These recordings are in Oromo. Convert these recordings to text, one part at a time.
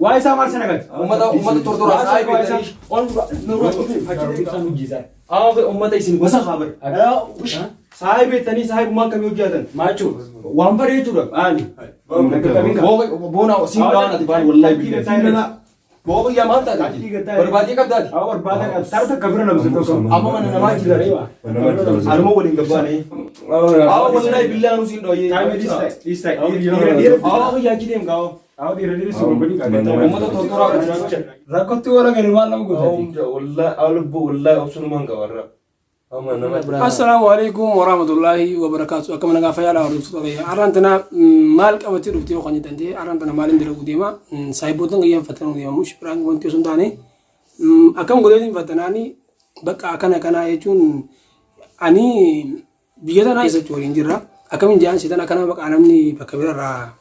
Waa isaa maal sana galcha? Ummata ummata tortoraa Waa saayii isaa waa isaa. beektanii ol Isaan hojjisaa. Haa ummata isin gosa haa bare. Saayii beektanii saayii akkamii hojjetan? Maachuu. Waan bare jechuudha. Maali? Maali? Boona siin waan ati baani wallahi billahi. Booqo yaa maal taate? Barbaadee qabdaati. Haa barbaada qabda. Tara takka bira namsa tokko. Amma mana namaa jira. Anuma waliin gabbaane. Haa wallahi billahi anu siin dhooyee. Taa'imee dhiis ta'e. Dhiis ta'e. Dhiira dhiira. Haa yaa jireem gaa'o. Haa dhiira dhiira si gombanii qabeetta. Ummata tortoraa qabdi. Rakkootti warra gadi maal nama gootati? Wallahi lubbu wallahi obsunumaan qabarra. Amma nama Assalaamu alaikum warahmatullahi wabarakatuh. Akkam nagaa fayyaa hordoftoota kiyya. Har'aan tana maal qabattee dhuftee yookaan jettan ta'e har'aan tana maaliin dalaguu deema? Saayiboottan kiyyaan fattanuu deema. Mush biraan wanti osoo hin taane akkam godheetiin fattanaani bakka akkana kanaa jechuun ani biyya tanaa keessatti waliin jirra. Akkamiin jaan sitan akkana bakka namni bakka birarraa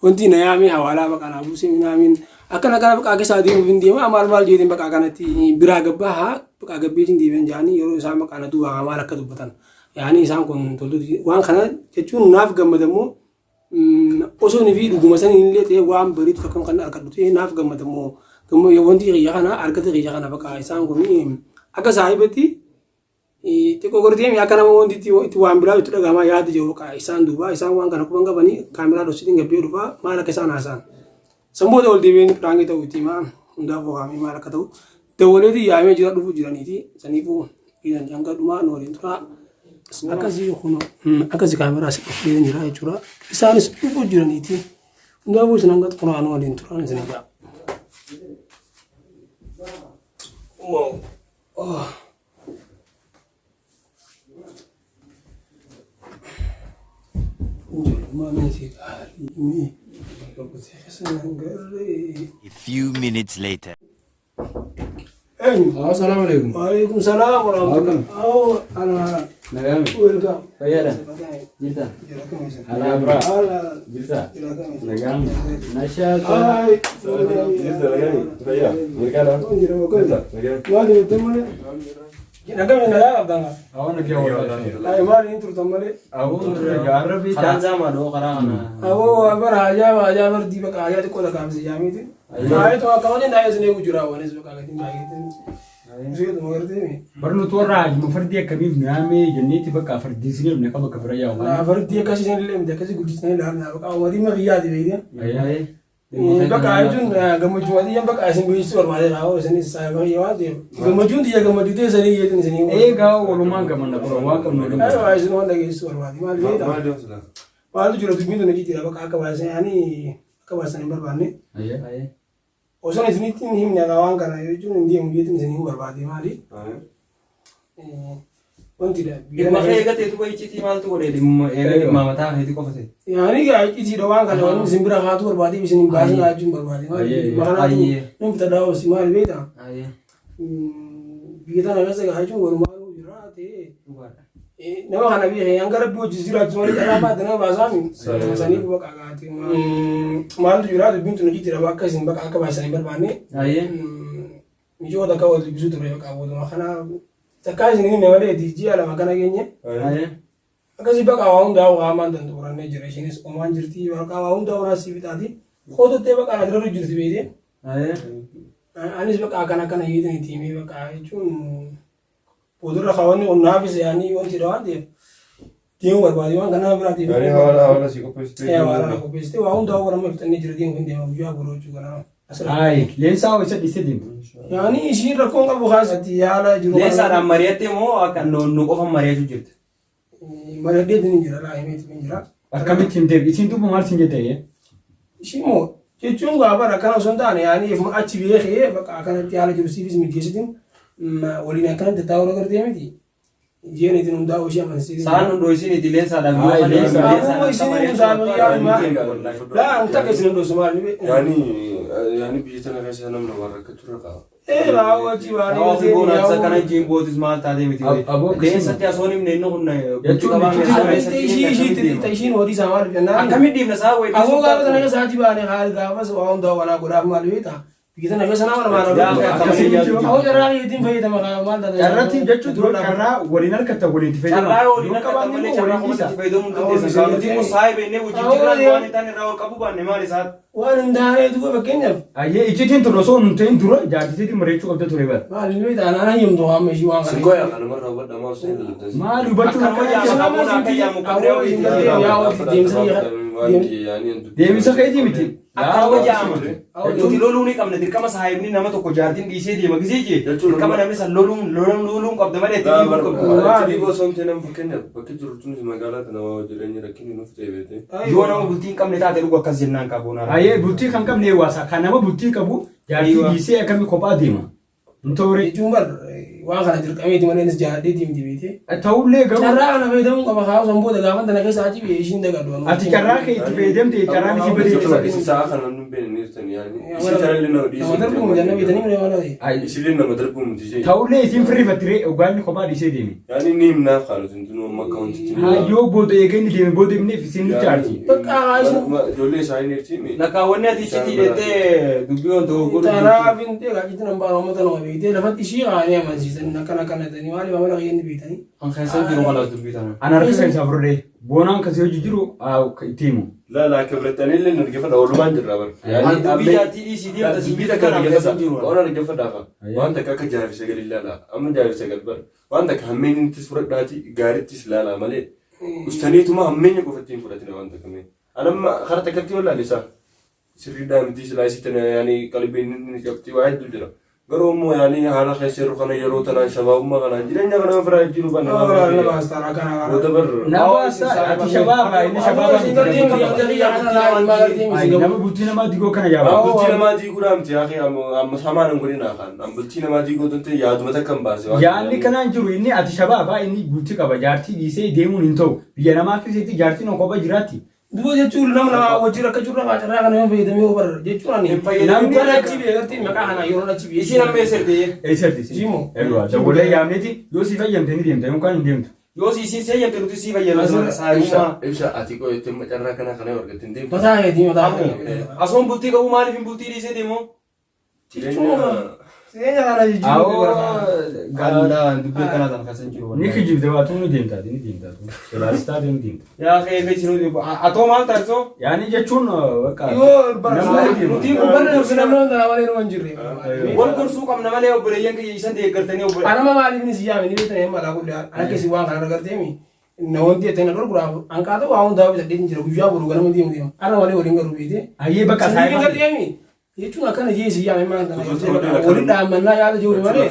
wanti na yaamee hawaalaa bakka naa buusee minaamin akkana kana bakka keessaa deemuuf hin deema maal maal jeetiin bakka kanatti biraa gabbaa haa bakka gabbeetiin deebi'an jaanii yeroo isaan bakka na duuba maal akka dubbatan yaanii isaan kun toltuuti waan kana jechuun naaf gammadamoo osoo ni fi dhuguma saniin illee ta'e waan bareedu akkam kan argadhu ta'e naaf gammadamoo wanti kiyya kana argate kiyya kana bakka isaan kun akka saahibatti xiqqoo gartee akka nama wanti itti waan biraa itti dhagahamaa yaada jiru bakka isaan duuba isaan waan kana quban qabanii kaameraa dhoksitiin gabbee dhufaa maal akka isaan haasa'an. San booda ol deebiin piraangii ta'u itti himaa hundaaf wakaamee maal akka ta'u dawwaleetii yaamee jira dhufuu jiraniiti saniifuu dhiiran hanga dhumaa nu waliin turaa. Akkasii kun akkasii kaameraa si dhufee jira jechuudha. Isaanis dhufuu jiraniiti. Hundaafuu isin hanga xumuraa nu waliin turaa isin egaa. Wow. Oh. Ijoollummaa meesii qaalii boqotee keessa nan garree. A few minutes later. Eenyu? Assalaamu alaikum. Waalaikum salaam warahmatullahi. Awwa ana Nagaame. welcome. Fayyaadha. Jirta. Alaa biraa. Jirta. Nagaame. Nashaa. Hi. Jirta nagaani. Fayyaa. Mirqaadha. Jirta nagaani. Maali jettan malee? Nagame nagaa qabdan kaa. Awwan nagee wallahi. Ay maali hin turtan malee? Awwan gaarra fi Karaan zaamaa dhoo karaa kana. Awwa bara hajaa hajaa bardii bakka hajaa xiqqoo takkaamsi jaamiiti. Baay'ee tokko akka malee naayee isin eegu jira wanis bakka gatiin baay'eetiin. Ishee gartee mi? Barnoota warra hajima fardii akkamiif nu yaamee jenneeti bakka fardii isiniif naqa bakka bira yaa'u. Fardii akkasii isin illee miti akkasii guddisanii ilaalna bakka uummatiin makiyyaati beekte. Bakka jechuun gammachuu adiyyaan bakka isin beeksisuu barbaadee raawwa isinis saayiba kiyya waan ta'eef gammachuun tiyya gammachuu ta'e sanii yeetin isinii. Eegaa walumaan gamanna bara waan qabnu waliin. Aywa isin waan dhageessisuu barbaade maal beektaa? Maal deemsa laata? Maaltu jira dubbiin tun hojii jira bakka akka baasan yaani akka baasan hin barbaanne. Osoo isinitti hin himne akka waan kana jechuun hin deemu jeetin isinii hin barbaade maali? Wanti dha. Dhimma kee eegatee duba icciitii maaltu godhe dhimma eega dhimma mataa keetii qofa ta'e. Yaani gaa icciitiidha waan kana waan isin bira kaatu barbaade isin hin baasin jechuun barbaade maali? Dhimma kanaatu hin bitadhaa obsi maali beektaa? Biyya tana keessa gaa jechuun walumaanuu jira ta'ee. Nama kana beekee hanga rabbi hojii jiraachu malee carraa baate nama baasaami. Sanii bakka gaate. Maaltu jira dubbiin tun hojii jira bakka isin bakka akka baasan hin barbaanne. Mijoota akka wal dubbisuu ture bakka booduma kana takkaa isin hin malee ji'a 2 kana geenye. Akkasii bakka waa hundaa waamaan tan xumurannee jira ishinis omaan jirti bakka waa hundaa waan asii fixaati. Kootottee bakka ana dura jirti beekte. Anis bakka akkana akkana hiitan itti himee bakka jechuun Fuuldura kaawwanni kun naafis yaanii wanti dha waan ta'eef deemuu barbaade waan kana nama biraatiif. Yaani hawaala hawaala si qopheessitee. Ee hawaala na qopheessitee waa hundaa warra fixannee jira deemu hin deema guyyaa boroo jechuu kana. Ayi leensaa isa dhiisee deema. Yaanii ishiin rakkoon qabu kaasatti haala jiru. Leensaadhaan mari'attee moo akka nu qofa mari'achuu jirta? Mari'adheetiin hin jira laa himeetiin hin jira. Akkamitti himteef isiin duuba maal siin jette? Ishii moo jechuun gaa bara akkana osoo hin taane yaanii ifuma achi beekee bakka akkanatti haala jiru siifis mijeessitiin waliin akkanatti taa'uu agartee miti. Jeen itin hundaa'uu ishee amansiisee. Saan nu dho'isin itti leensaadhaan Ayi, yoo leensaa. Akkuma isin hin Laa an takka isin hin dhoosu maal ni Yaani yaani biyya tana keessa namni waan rakkatu irra qaba. Ee raawwa achi baanee Hawaasni boonaan isa kana ijjiin bootis maal taatee miti wayii. Aboo Leensatti osoo hin himne inni kun Jechuun Ishii ishii ishiin horii isaa maal jennaan. Akkamitti dhiifna isaa wayii. Aboo gaafa sana keessa achi baanee haali gaafas waa hundaa walaa godhaaf maal beektaa. Biyya tana keessa nama lamaan argatu. Awwa carraa keetiin fayyadama maal taate. Carratti jechuun dura carraa waliin harkatta waliin itti fayyadama. Carraa waliin harkatta malee carraa qofatti itti fayyadamuu hin dandeessan. Nuti immoo saayiba innee wajjin jirraan waan hin taane irraa ol qabuu baanne maal isaa? Waan hin taane duuba fakkeenyaaf. Ayyee icciitiin tun osoo hin ta'in dura jaartitiitiin mari'achuu qabda ture bara. Maal ilmi ta'an anaan himtu amma ishii waan kana. Singoya kanumarraa hubadha maal sun dalagdan. Maal hubachuu Akkanuma jaama qabuun akka jaamu Deemsa keetii miti. Akkanuma jaama. Nuti loluu ni qabna dirqama saahibni nama tokko jaartiin dhiisee deema gisee jee dirqama namni san loluun loluun qabda malee itti dhiibuu qabdu. Osoo hin ta'in fakkeenyaaf bakki jirru tunis magaalaa kana waa jireenya rakkinni nuuf ta'e beekte. Yoo nama bultii hin qabne taate dhugu akkas jennaan qabuun. Ayyee bultii kan qabne waasa kan nama bultii qabu jaartii dhiisee akkamii kophaa deema. Hin ta'ure. Jechuun bar waan kana dirqameeti malee innis jaaladheeti miti beekte. Ta'ullee garuu Carraa kana fayyadamuu qaba kaa'u san booda gaafa tana keessa achi biyya ishiin dagadhu. ati carraa kee itti fayyadamte carraan isii badee Isin sa'a kana namni beekne ni jirtan yaani. Isin tanallee nama Nama darbuu miti anna beektanii malee waan ta'e. Isillee nama darbuu miti jee. Ta'ullee isiin firrifattiree ogaanni kophaa dhiisee deeme. Yaani ni himnaaf kaanu tuntunuu amma akka wanti Hayyoo booda eega inni deeme booda himneef isiin ni chaarji. Ijoollee isaanii ni jirti. Lakkaawwanni ati iccitii jettee dubbii wanta godhu. Tanaaf hin ta'e gaajjitti nan baana uummata nama beektee lafatti ishii kaa'anii amansiisan akkana akkana jedhanii maaliif amala kiyya inni beektanii. An keessan jiru kalaas dubbii tana. An harka kan isaa fudhadhee boonaan kasii hojii jiru itti himu. La la akka biratti ani illee argifadha oolumaan jirra bara. An dubbii jaartii dhiisii deemta si Dubbii biyya takka kana keessan argifadha. jiru. Waan argifadhaafa. Waan takka akka jaarsi sagal ilaala. Amma jaarsi sagal bara. Waan takka hammeenyittis fudhadhaati gaarittis ilaala malee. Ustaneetuma hammeenya qofatti hin fudhatina waan takka mee. Anamma kara takkatti yoo ilaalisa. Sirriidhaa miti silaa isii tana yaani qalbiin inni qabxii waa hedduu jira. Garuu immoo yaani haala keessa yeroo kana yeroo tanaan shabaabummaa kanaan jireenya kana ofirraa jijjiiruu Nama banna. baastaan akkana kana. Booda barra. Nama ati shabaaba inni shabaaba miti. Nama bultii namaa digoo kana yaaba. Bultii namaa diiguudhaa miti yaa amma samaan hin godhin haa kan. Bultii namaa diiguu tante yaaduma takka hin baase. Yaanni kanaan jiru inni ati shabaaba inni bultii qaba jaartii dhiisee deemuun hin ta'u. Biyya namaa keessatti jaartiin kophaa jiraatti. Duuba jechuun nama nama wajjin akka jirru nama carraa kana yoo fayyadamee yoo barra jechuun ani fayyadamu. namni achi biyya gartee maqaa kana yeroo achi biyya. Isiin amma eessa ergee? Eessatti? Isimoo. Eegaa dawwalee yaamneeti yoo si fayyamte ni deemta yookaan hin deemtu. Yoo isiin seeyyamte nuti sii fayyadamna saayibummaa. Ibsa ati qo'ettee carraa kana kana yoo argatte hin deemtu. Mataa keetii mataa keetii. Asuun bultii qabu maaliif hin bultii dhiisee deemu? Jireenya kana jijjiiruu barbaada. Ganda dubbii akkanaa tan keessan jiru. Ni kijibde waatu ni deemta ni deemta. Solaastaa ni deemta. Yaa kee eegee atoo maal taasisoo? Yaani jechuun bakka Yoo bara Nuti kun barra nuti namoonni tana malee nu hin jirre. Wal gorsuu qabna malee obboleeyyan kiyya isan deeggartanii obboleeyyan. Anama maaliif ni si yaame ni beektan amma laa kullee ana keessi waan kana agarteemi namoonni jettanii na dhorkuraaf hanqaata waa hundaa bitadhee hin jira guyyaa boru ganama deemu deema ana malee waliin garuu beekte. Ayyee bakka Sanii saayiba. garteemi jechuun akkana jee si yaame maal tana waliin dhaammannaa yaada jiru malee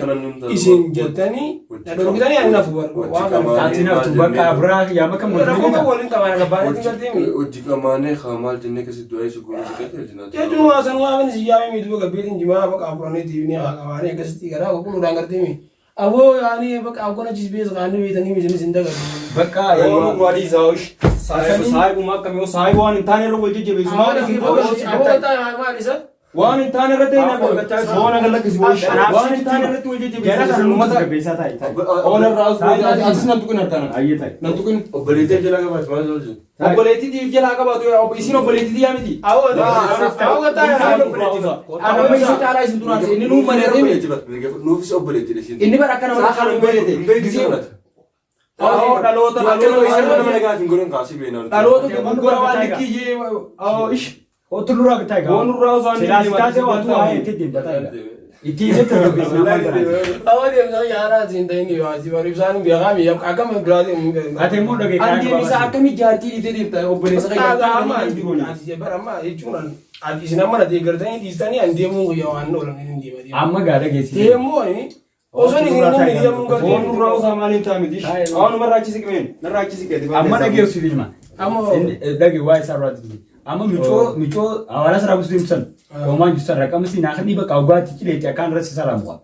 isin jettanii na dhorkitanii ani nafu waan kana. Ati naftu bakka biraa yaama kan Rakkoo kan waliin qabaan gabbaanetti garteemi. Hojii qamaanee haa maal jennee akkasitti du'aa isa goonee si qajeelchina. Jechuun waa san waa si yaame miidhuba gabbeetiin jimaa bakka afuranii tiifnee haa qabaanee akkasitti garaa qulqulluudhaan garteemi. Aboo yaani bakka akkana jisbees qaanii beektanii misinis hin dagatu. Bakka Ooluu gwaadii isaa osh. Saayibummaa akkamii yoo saayiba waan hin taane irra wal jajjabeessu maaliif hin ta'u? Waan hin taane irratti boona galakkisi waan hin taane irratti wal Jara kana jajjabeessu nuti uummata gabbeessaa taa'e taa'e. oona irraa asis nan tuqin harkaan Ayyee taa'e. nan tuqin. Obboleettii jalaa qabaatu maal hojii? Obboleettiitiif jalaa qabaatu isin obboleettiitii yaa miti. Anamma isa caalaa isin duraan inni nuu mari'atee miti. Nuufis obboleettii isheen. Inni bara akka nama kana hin beekne. Dhaloota Akka nama nagaa hin godhin kaasii beeknaa. dhaloota dogoggora waan likkii jee ish Otu nurraa bitaa egaa. Boonurraa osoo inni Silaas deema, taatee waatu waa'ee itti deemta taa'e. Itti isitti gabbeessi nama jiraati. Awwa deemsa yaaraa siin ta'in yoo asii bari ibsaan beekaa mi'a akkam biraa deemu. Ati immoo dhagee An deemisa akkamii jaartii dhiiftee deemta obboleessa Ati bara amma jechuun ati isin amma na deeggartanii dhiistanii an deemuun guyyaa waan oolan hin deema. Amma gaa dhageessi. Deemuu ani osoo hin hin deemuun gartee. Boonurraa osoo maaliin ta'a miti. Waanuma irraa achi siqmeen narraa achi siqeeti. Amma dhageessu ilma. Amma Dhagee waa isaa irraa dubbi. Amma micoo micoo hawaasa irraa buusu deemsan. Hoomaan jiru sarara qabsi naa kan dhiiba qaawwaatti cileetti akkaan irratti sarara muka.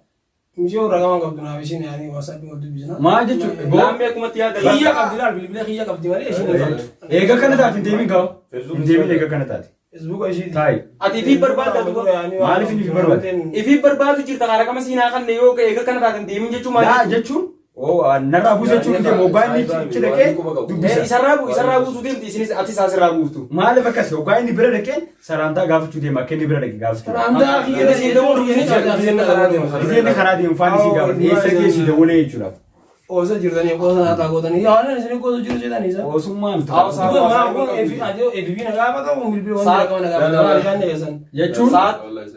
Mijoo ragaa qabdu naaf isheen yaani waasaapii wal dubbisna. Maa jechuun Laammee akkumatti yaada. Kiyya qabdi laal bilbila kiyya qabdi malee isheen hin qabdu. eega kana taate hin deemin gaa'u. Hin deemin eega kana taate. Feesbuuka isheeti. Taa'i. Ati ifii barbaadda duuba. Maaliif inni barbaada? Ifii barbaadu jirta karaa qama siinaa kanne yoo eega kana taate hin deemin jechuun maal Laa jechuudha? jechuun Narraa buusa jechuun hin deemu. Hoggaa inni itti dhaqee dubbisa. Isarraa buusuu deemti isinis atis asirraa buuftu. Maaliif akkas hoggaa inni bira dhaqee salaamtaa gaafachuu deema akka inni bira dhaqe gaafachuu. Salaamtaa kiyya Isin dawwalu Gisee inni karaa deemu faana isii gaafata. Eessa geessi dawwalee jechuudhaaf. Oosa jirtanii qoosa naa taagotanii. Yaa waan isin qoosa jiru jedhanii isa. Oosummaa miti. Hawaasaa- Duba maa kun efi ati efi na gaafata kun bilbil wanti rakama na gaafata maal isaan dhiyeessan. Jechuun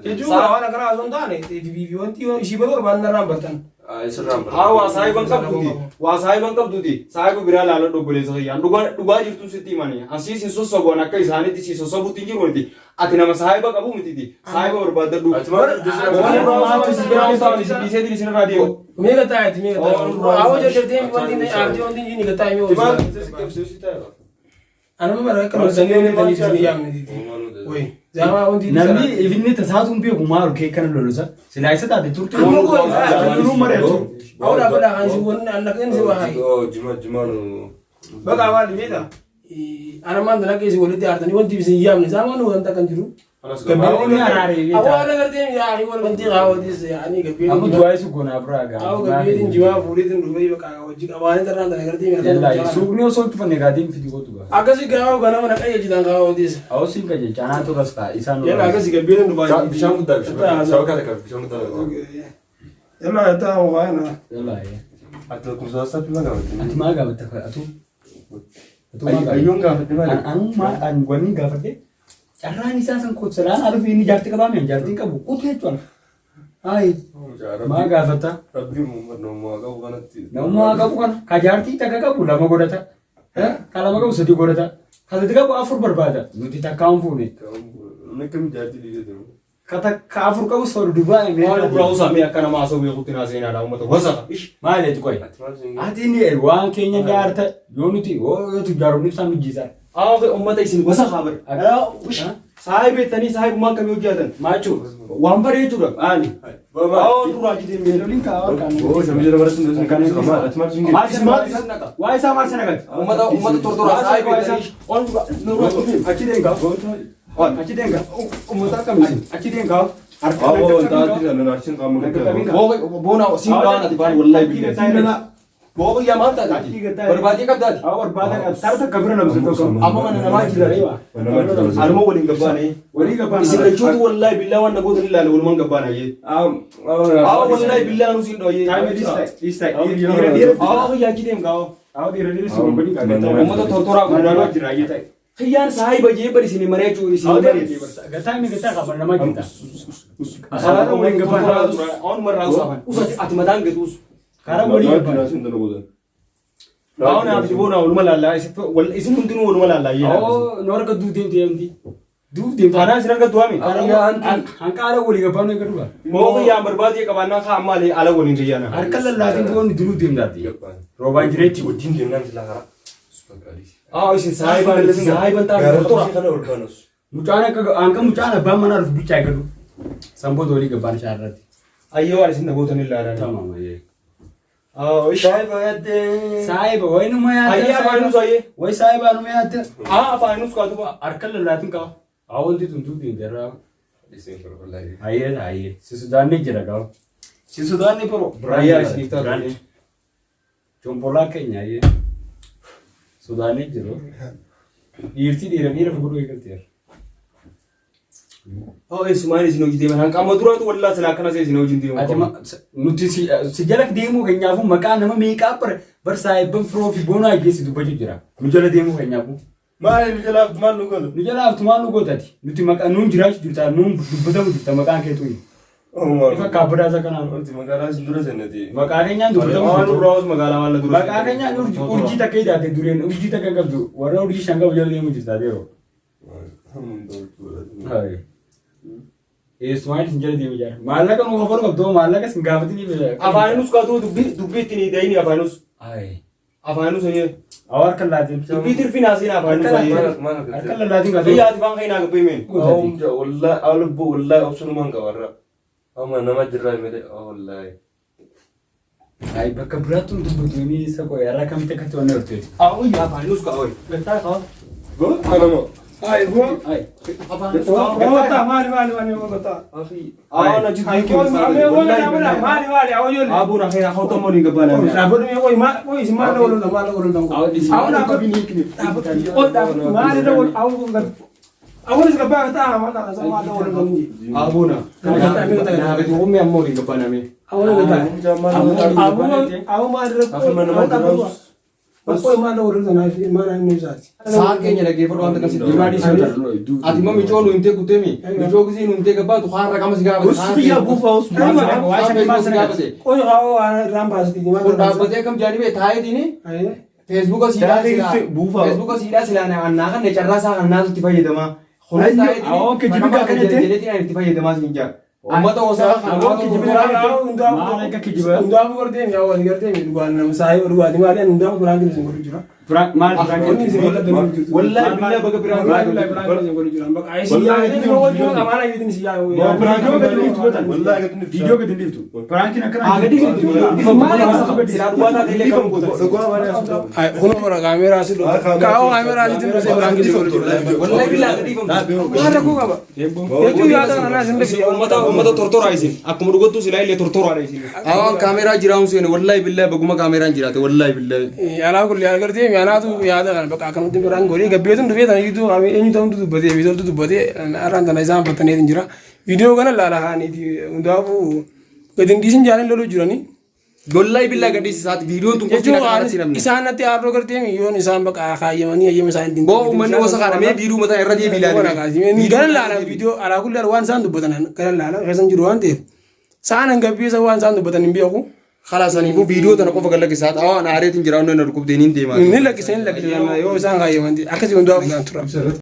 Jechuun waan akkanaa osoo hin taane efi fi wanti ishii baruu barbaadan irraan bartan. Haa waa saahiban qabduuti. Waa saahiban qabduuti. Saahiba biraa laaladhu obboleessa kiyyaan. Dhugaa dhugaa jirtuun sitti himani. Asiis hin sossobu akka isaanitti si sossobutti hin jiru miti. Ati nama saahiba qabu mititi. Saahiba barbaaddadhu. Ati maal Waan irraa osoo isin biraa osoo isin dhiiseetiin isin irraa deemu. Meeqa taa'eeti meeqa taa'eeti. Awwa jajjabdee wanti aartee wanti inni gataa himee Maal oolchu. Anuma bara akka loltanii wanti tanii isin yaamne titi. Wayi zaamaa wanti namni ifinni tasaatuun beeku maalu kee kana lolusa. Silaa isa taate turte. Amma kun Nuu mari'atu. Awwa dhaabbataa kan isin wanni anna kan isin waa hayi. Jima jimaanu. Baqa maali beekta? Anamaan tan akka isin walitti aartanii wanti isin yaamne zaamaa nu wanta kan jiru. Inni araaree Awwa beektaa. agartee yaa'ii wal wanti qaawwatis yaa'anii Amma gabbiin du'aa isu goonaa biraa gaa. Awwa gabbiin jimaa fuudhiitiin dhufee baqa hojii qabaanii tarraan tan agartee Yallaa suuqni osoo hin cufanne gaatiin fidi gootu gaa. Akkasii gaafa ganama na qayyee qaawwatis. Awwaasiin qajeelcha anaa turas kaa isaan. Yalla akkasii gabbiin dhufaa. Bishaan guddaa bishaan. Sababa kana bishaan guddaa. Yalla taa waana. Yallaa. Ati lakkoofsa haasaatti maal gaafatte? Ati maal gaafatte atu? Atu maal gaafatte? Ayyoon gaafatte maali? Anuu maal an wanni gaafadhe carraan isaa san kootsalaan alufi inni jaartii qabaa mi'a jaartiin qabu kutu jechuudha. Ayi maal gaafatta? Rabbiin namummaa qabu kanatti. Namummaa qabu kana ka jaartii takka qabu lama godhata. Ka lama qabu sadi godhata. Ka sadi qabu afur barbaada. Nuti takka hin fuune. Namni akkamiin jaartii dhiisee deemu? Ka takka afur qabu sodu dubaa Waan irraa osoo mee akka nama haasa'u beekutti naa seenaadha uummata wasaqa. Ish. Maal jechu qoy? Ati maal siin Ati inni waan keenya ni aarta yoo nuti yoo tujjaaroonni ibsaan hojjiisan. Haa uummata isin wasaqa bara. Ish. Saahiba jettanii saahibummaa akkamii hojjetan? Maachuu Waan baree jechuudha. maali? Haa duraa jitee mee. Loliin kaawaa kan. Oo shamii jala baratu hin danda'u. Ati maal siin Maal isin maal isin naqa? Waa isaa maal sana gati? Uummata uummata tortoraa saahiba jettanii. Waan duraa. Achi deegaa. Achi deegaa. Uummata akkamii isin? Achi deegaa. Harka Awwa wanta ati sana naarsin qaama guddaa. Boona siin baan ati baan wallahi billahi. Booqa yaa maal taate? Barbaadee qabdaati. Haa barbaada qabda. Tara takka bira namsu tokko. Amma mana namaa jira. Anuma waliin gabbaane. Walii gabbaan. Isin jechuutu wallahi billahi waan nagoota ni ilaale walumaan gabbaana jee. Haa wallahi billahi anuu siin dhooyee. Taa'imee dhiis taa'e. Dhiira dhiira. Haa yaa jidheem gaa'oo. Haa dhiira dhiira si gombanii qaqqabaa. Uummata tortoraa Mana kun namaa jira ayyee ta'e. Kiyyaan saahiba jee bari isin mareechuu isin mareechuu. Gataa inni gataa qaba namaa jirta. Karaa waliin gabbaan. Oon marraa usaafan. Usati ati mataan gatuus. Karaa walii gabbaan. Haa naaf boona waluma laallaa isin hundinuu waluma laallaa jee. Oo nu harka duuf deemte deemti. Duuf deemte. Kanaa isin argattu waami. Hanqaala walii gabbaan eega dhugaa. Moo kiyyaan barbaadee qabaannaa kaa ammaa ala waliin kiyyaana. Harka lallaatiin boonni duruu deemtaati. Roobaan jireetti. Wajjin deemnaan silaa karaa. Haa isin saahiban isin saahiban taate tortora. Kana ol baanus. Mucaan akka hanqa mucaan abbaan manaa dhufu bichaa eegalu. Sanboota walii gabbaan isaa irratti. Ayyoo waan isin nagoota ni ilaalan. Tamam ayyee. Haa ish. Saahiba yaaddee. Saahiba wayinuma Ayyee afaanus yaadda. ayyee. Way saahiba numa yaadda. Haa afaanus kaatu ba'a. Harka lallaatiin qaba. Haa wanti tun duuf deemte irraa. Ayyee ayyee. Si sodaanni jira qaba. Si sodaanni bro. Ayyaa isiniif taatu. Chombolaa keenya ayyee. Sodaanni jiru. Dhiirti dhiira dhiira fuudhuu eegalteera. Haa eessumaan isin hojii deeman hanqa amma duraatu wallaa sila akkana isin hojii deeman. Ati nuti si jala deemuu keenyaafuu maqaa nama meeqaa bar bar saayibban firoo fi boonaa geessi dubbachuu jira. Nu jala deemuu keenyaafuu. Maal nu jalaaf maal nu godhu? Nu jala haftu maal nu gootati? Nuti maqaa nuun jiraachuu jirta nuun dubbatamu jirta maqaan keetu. Ifa kaabbadaa isa kanaan. Wanti magaalaa isin dura seenati. Maqaa keenyaan dubbatamu Waan jirta. duraa magaalaa waan dura. Maqaa keenyaan urjii takka idaate dureen urjii takka hin qabdu warra urjii shan qabu jala deemuu jirta yeroo. Eessumaan isin jala deemu jira. Maallaqa nu kafalu qabdu maallaqa isin gaafatanii. Afaanus kaatu dubbii dubbii ittiin hidayini afaanus. Ayi. Afaanus ayyee. Awwa harka laatiin. Dubbii tirfi naasiin afaanus ayyee. Harka lallaatiin kaasuu. Biyya ati faan keenyaa gabbee meen. Wallahi alubbu wallahi obsunumaan qabarra. Amma nama jirraa malee wallahi. Ayi bakka biraatti hin dubbatu inni isa qo'ee har'a kamitti akkatti wanni horteeti. Haa yaa afaanus kaa'oy. Gattaa kaa'u. Go anama. Ay, bro. Ay. Wata, maali maali maali wata. Awwa na jidduu Ay, keessa. maali maali maali awwa ijoollee. Abuun akhiraa hawta moon hin gabbaana. Dhaabbatni mee qoy maal qoy isin maal wal maal wal Awwa Awwa dhaabbatu maal irra wal awwa gad awwa is gabbaa taa maal taa maal wal wal Abuuna. Naafati qummi ammoo hin gabbaana mee. awwa gataa awwa awwa maal irra qoy maal wal wal naaf maal inni isaati. Sa'aan keenya dhaggeeffadhu waan akkasii diimaa dhiisuu dha. Ati immoo micoo nu himtee kuteemi. Micoo gisii nu himtee gabbaatu haan raqama si gaafate. Usbiyyaa buufaa usbiyyaa. Waan si gaafate. Qoy awwa waan irraan baasiti maal Kun dhaabbatee akkam jaanibee taayetiin feesbuuka siidhaa silaa feesbuuka siidhaa silaa annaa kan carraa isaa kan naatu itti fayyadamaa. Kunis taayetiin raqama akka jedheetiin ani itti fayyadamaa siin jaa. Uummata osaa kan Hundaafuu gartee mi'a wal gartee dhugaan nama saayii dhugaatii maali hundaafuu biraan keessa hin godhu jira. Maal piraank Wanni isin godhu danda'u jirtu. Wallaahi billaa baga biraan Wallaahi billahi biraan keessa hin godhu jira. Bakka ayisi yaa inni wal jiru amaana yeetin si yaa. Viidiyoo gadi dhiiftu. Piraankiin akkana. Gadi silaa dhugaa taate illee kam goota. Kun mara kaameeraa si dhuga. Kaa'oo kaameeraa si dhuga biraan keessa godhu jira. Wallaahi billaa gadi dhiifamtu. Maal rakkoo qaba? Jechuun yaada kana naa isin beeksisa. Uummata uummata tortoraa isin akkuma dhugattu silaa illee tortoraadha isin. Awaan kaameeraa jiraa'uun seene wallaahi billaa baguma kaameeraan jiraate wallaahi billaa. Alaa kulli agartee mi'anaatu yaada kana bakka akkanumatti biraan godhee gabbeetuun dhufee tana iyyuu eenyu ta'utu dubbatee biisoltu dubbatee har'aan tana isaan fattaneetiin jira. Viidiyoo kana laala haaniiti hundaafuu gadi hin dhiisin jaalin loluu jiranii. Wallaahi billaa gadhiisisaati viidiyoon tun qofti Jechuun na kanatti namni. isaan natti aarroo gartee yoon isaan bakka kaayyamanii hayyama isaan ittiin. Boo uummanni gosa kana mee viidiyoo mataa irra deebii ilaali. Gara laala viidiyoo alaa kulli waan isaan dubbatan gara laala keessan jiru waan ta'eef sa'aan hangabbiisa waan isaan dubbatan hin beeku. Kalaasaniifuu viidiyoo tana qofa gad lakkisaati. Awaan aareetiin jiraannu na dhukkubdeen hin deemaa. Ni lakkisa ni lakkisa yoo isaan kaayyaman akkasii hundaafuu tura.